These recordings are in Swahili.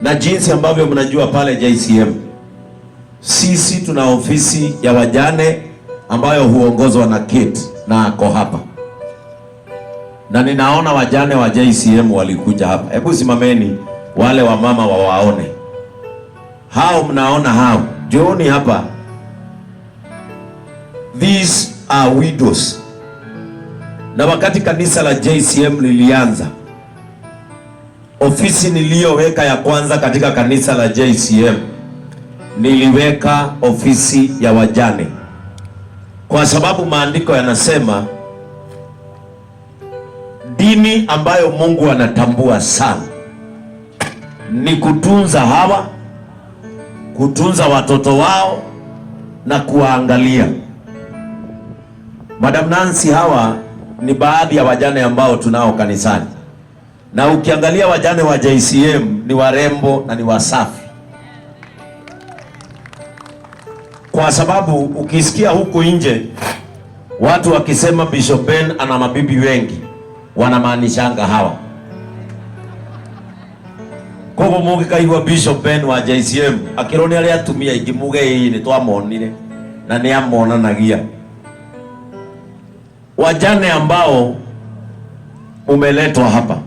Na jinsi ambavyo mnajua pale JCM, sisi tuna ofisi ya wajane ambayo huongozwa na Kate na ako hapa, na ninaona wajane wa JCM walikuja hapa. Hebu simameni wale wamama wawaone hao, mnaona hao, njooni hapa. These are widows. Na wakati kanisa la JCM lilianza, ofisi niliyoweka ya kwanza katika kanisa la JCM niliweka ofisi ya wajane, kwa sababu maandiko yanasema dini ambayo Mungu anatambua sana ni kutunza hawa, kutunza watoto wao na kuwaangalia. Madam Nancy, hawa ni baadhi ya wajane ambao tunao kanisani, na ukiangalia wajane wa JCM ni warembo na ni wasafi, kwa sababu ukisikia huku nje watu wakisema Bishop Ben ana mabibi wengi, wanamaanishanga hawa. Koguo mungikaigua Bishop Ben wa JCM akirwo ni aria atumia aingi muge ii ni twamonire na ni amonanagia. Wajane ambao umeletwa hapa,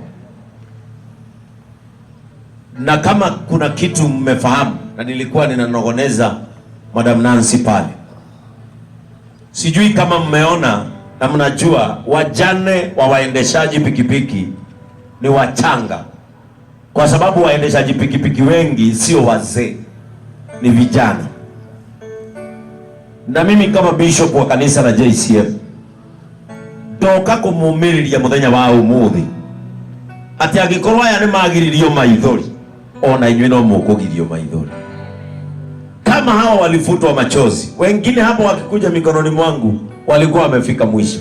na kama kuna kitu mmefahamu, na nilikuwa ninanogoneza Madam Nancy pale, sijui kama mmeona na mnajua wajane wa waendeshaji pikipiki ni wachanga, kwa sababu waendeshaji pikipiki wengi sio wazee, ni vijana. Na mimi kama bishop wa kanisa la JCM ndoka kumumiriria muthenya wa umuthi ati angikorwo aya ni magiririo maithori, ona inyuĩ no mũkũgirio maithori. Kama hawa walifutwa machozi, wengine hapo wakikuja mikononi mwangu walikuwa wamefika mwisho.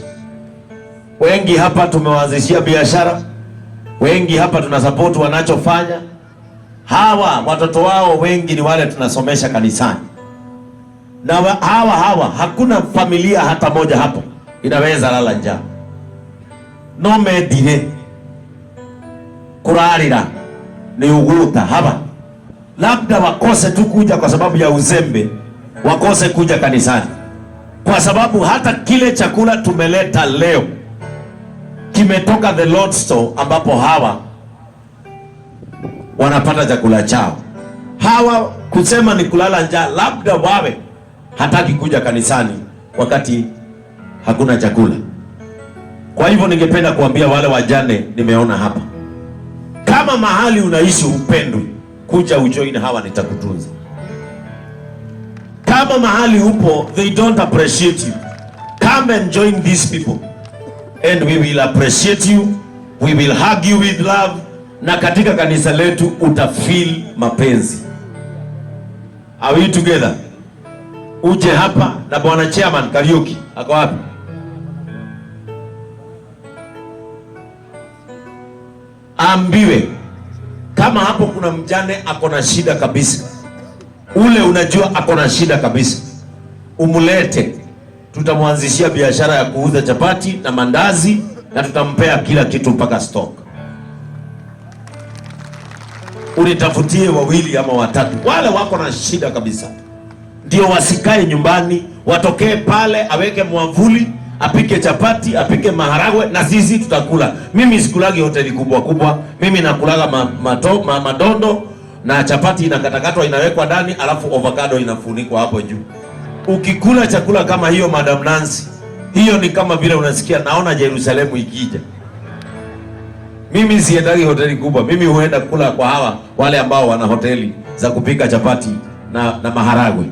Wengi hapa tumewaanzishia biashara, wengi hapa tunasupport wanachofanya. Hawa watoto wao wengi ni wale tunasomesha kanisani, na hawa hakuna familia hata moja hapo inaweza lala njaa. No mendire kurarira ni uguta hapa, labda wakose tu kuja kwa sababu ya uzembe, wakose kuja kanisani, kwa sababu hata kile chakula tumeleta leo kimetoka the Lord's store, ambapo hawa wanapata chakula chao. Hawa kusema ni kulala njaa, labda wawe hataki kuja kanisani wakati hakuna chakula. Kwa hivyo ningependa kuambia wale wajane nimeona hapa, kama mahali unaishi upendwi, kuja ujoin hawa, nitakutunza. Kama mahali upo they don't appreciate you, come and join these people and we will appreciate you, we will hug you with love, na katika kanisa letu utafeel mapenzi. Are we together? Uje hapa na bwana chairman Kariuki ako wapi? Ambiwe kama hapo kuna mjane ako na shida kabisa, ule unajua ako na shida kabisa, umulete, tutamwanzishia biashara ya kuuza chapati na mandazi na tutampea kila kitu mpaka stock. Unitafutie wawili ama watatu, wale wako na shida kabisa, ndio wasikae nyumbani, watokee pale, aweke mwavuli, apike chapati, apike maharagwe na sisi tutakula. Mimi sikulagi hoteli kubwa kubwa, mimi nakulaga madondo na chapati inakatakatwa inawekwa ndani, alafu avocado inafunikwa hapo juu. Ukikula chakula kama hiyo, Madam Nancy, hiyo ni kama vile unasikia naona Yerusalemu ikija. Mimi siendagi hoteli kubwa, mimi huenda kula kwa hawa wale ambao wana hoteli za kupika chapati na maharagwe.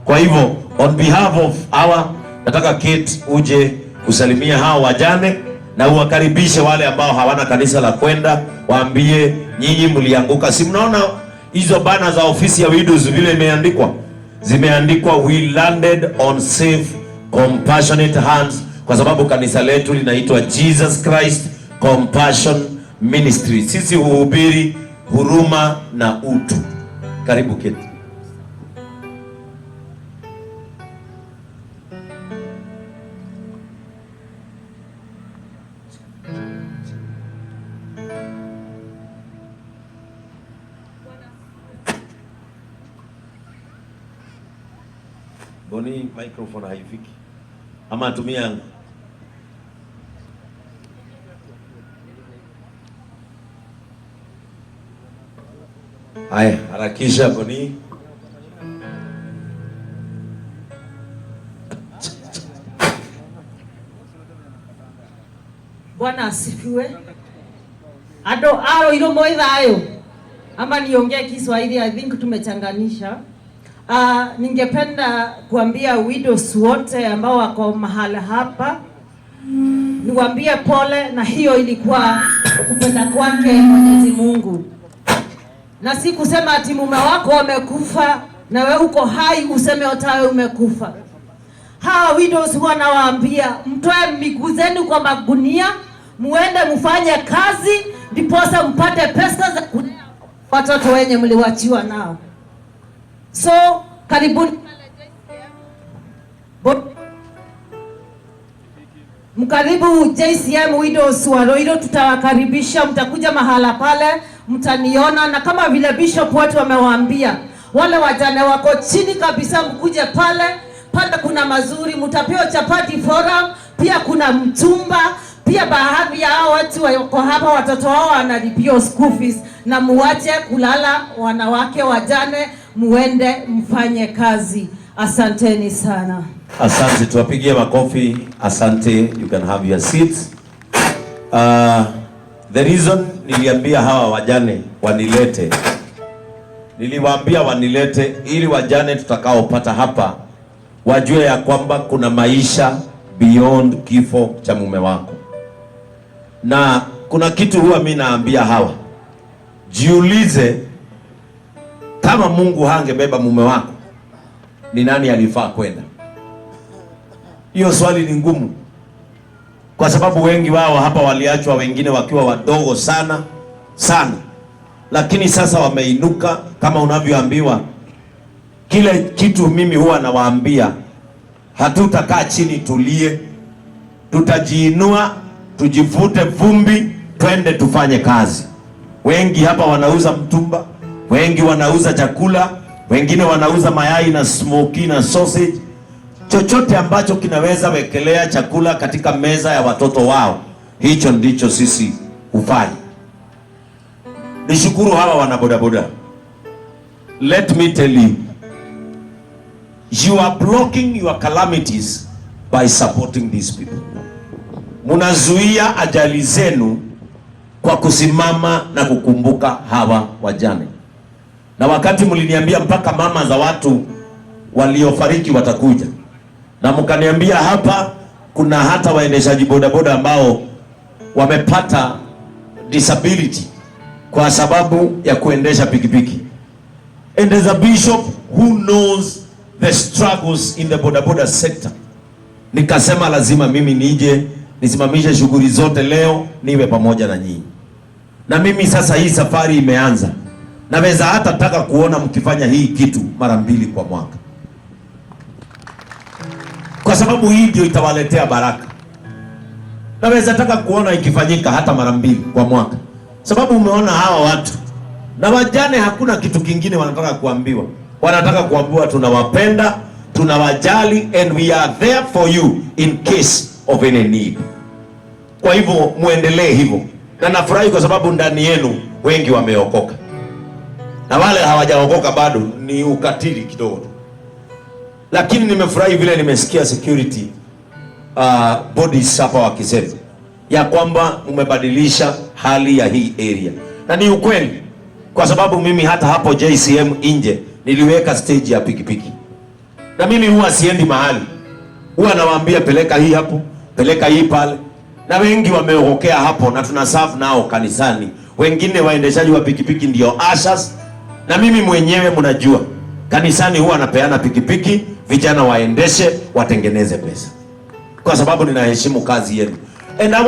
Kwa hivyo on behalf of our, nataka Kate uje usalimie hawa wajane na uwakaribishe wale ambao hawana kanisa la kwenda, waambie nyinyi mlianguka. Si mnaona hizo bana za ofisi ya widows vile imeandikwa? Zimeandikwa we landed on safe compassionate hands, kwa sababu kanisa letu linaitwa Jesus Christ Compassion Ministry. Sisi huhubiri huruma na utu. Karibu Kate. Boni, microphone haifiki. Ama tumia yangu. Haya, harakisha Boni. Bwana asifiwe. Ado aro iromo thayo ama niongee Kiswahili? I think tumechanganisha. Ningependa kuambia widows wote ambao wako mahala hapa, niwaambie pole, na hiyo ilikuwa kupenda kwake Mwenyezi Mungu, na si kusema ati mume wako amekufa na wewe uko hai useme otawe umekufa. Hawa widows huwa nawaambia mtoe miguu zenu kwa magunia, muende mfanye kazi, ndiposa mpate pesa za kulea watoto wenye mliwachiwa nao. So karibuni mkaribu JCM Widows wa Ruiru, tutawakaribisha. Mtakuja mahala pale, mtaniona, na kama vile bishop wetu wamewaambia wale wajane wako chini kabisa, mkuje pale pale, kuna mazuri, mtapewa chapati forum, pia kuna mtumba, pia baadhi ya hao watu wako hapa watoto wao wanalipiwa school fees, na muache kulala wanawake wajane, muende mfanye kazi. Asanteni sana. Asante, tuwapigie makofi. Asante, you can have your seats. The reason niliambia hawa wajane wanilete, niliwaambia wanilete ili wajane tutakaopata hapa wajue ya kwamba kuna maisha beyond kifo cha mume wako. Na kuna kitu huwa mi naambia hawa, jiulize, kama Mungu hangebeba mume wako, ni nani alifaa kwenda? Hiyo swali ni ngumu, kwa sababu wengi wao hapa waliachwa, wengine wakiwa wadogo sana sana, lakini sasa wameinuka. Kama unavyoambiwa kile kitu, mimi huwa nawaambia, hatutakaa chini tulie, tutajiinua, tujivute vumbi, twende tufanye kazi. Wengi hapa wanauza mtumba, wengi wanauza chakula, wengine wanauza mayai na smoky na sausage, chochote ambacho kinaweza wekelea chakula katika meza ya watoto wao, hicho ndicho sisi hufanya. Nishukuru hawa wana bodaboda. Let me tell you, you are blocking your calamities by supporting these people. Munazuia ajali zenu kwa kusimama na kukumbuka hawa wajane. Na wakati mliniambia mpaka mama za watu waliofariki watakuja, na mkaniambia hapa kuna hata waendeshaji bodaboda ambao wamepata disability kwa sababu ya kuendesha pikipiki. And as a bishop who knows the struggles in the bodaboda sector, nikasema lazima mimi nije nisimamishe shughuli zote leo niwe pamoja na nyinyi. Na mimi sasa hii safari imeanza, naweza hata taka kuona mkifanya hii kitu mara mbili kwa mwaka, kwa sababu hii ndio itawaletea baraka. Naweza taka kuona ikifanyika hata mara mbili kwa mwaka, sababu umeona hawa watu na wajane, hakuna kitu kingine wanataka kuambiwa. Wanataka kuambiwa tunawapenda, tunawajali and we are there for you in case of any need. Kwa hivyo muendelee hivyo, na nafurahi kwa sababu ndani yenu wengi wameokoka, na wale hawajaokoka bado ni ukatili kidogo tu, lakini nimefurahi vile nimesikia security bodies hapa wakisema ya kwamba umebadilisha hali ya hii area, na ni ukweli, kwa sababu mimi hata hapo JCM nje niliweka stage ya pikipiki, na mimi huwa siendi mahali, huwa nawaambia peleka hii hapo, peleka hii pale, na wengi wameokokea hapo, na tuna serve nao kanisani. Wengine waendeshaji wa pikipiki ndio ushers, na mimi mwenyewe mnajua kanisani huwa napeana pikipiki, vijana waendeshe, watengeneze pesa, kwa sababu ninaheshimu kazi yenu. And I